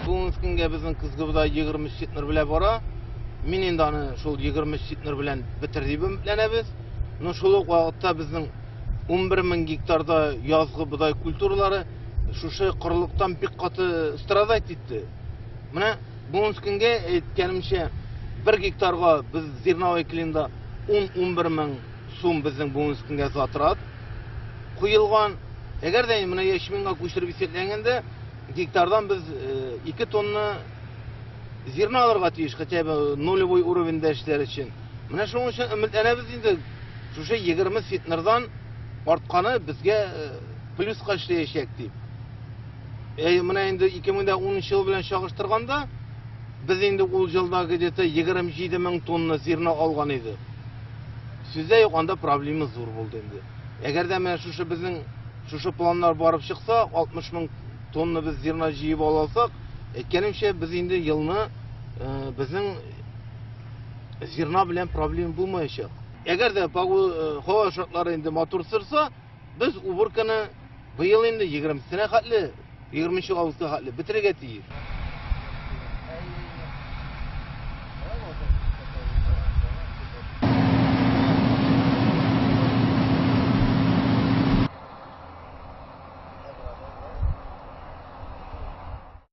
Бүгенге көнгә безнең көзге бодай 23 центнер белән бара. Мин инде аны шул 23 центнер белән бетер дип өметләнәбез. Но шул ук вакытта безнең 11 мең гектарда язгы бодай культуралары шушы корылыктан бик каты страдать итте. Менә бүгенге көнгә әйткәнемчә, 1 гектарга без зерновой клинда 10-11 мең сум безнең бүгенге көнгә затрат куелган. Әгәр дә менә ячменьга күчереп исәпләгәндә, гектардан без 2 тонна зерно алырга тиеш, хотя бы нулевой уровеньдә эшләр өчен. Менә шуның өчен өметләнәбез инде, шушы 20 центнердан артканы безгә плюска эшләячәк дип. Менә инде 2010 ел белән чагыштырганда, без инде ул елда где-то 27 мең тонна зерно алган идек. Сүз дә юк, анда проблема зур булды инде. Әгәр дә менә шушы безнең шушы планнар барып чыкса, 60 мең тонна без зерно җыеп ала алсак, әйткәнемчә, без инде елны безнең зерно белән проблема булмаячак. Әгәр дә һава шартлары инде матур сырса, без уборканы быел инде 20-сенә хәтле, 20 августка хәтле бетерергә тиеш.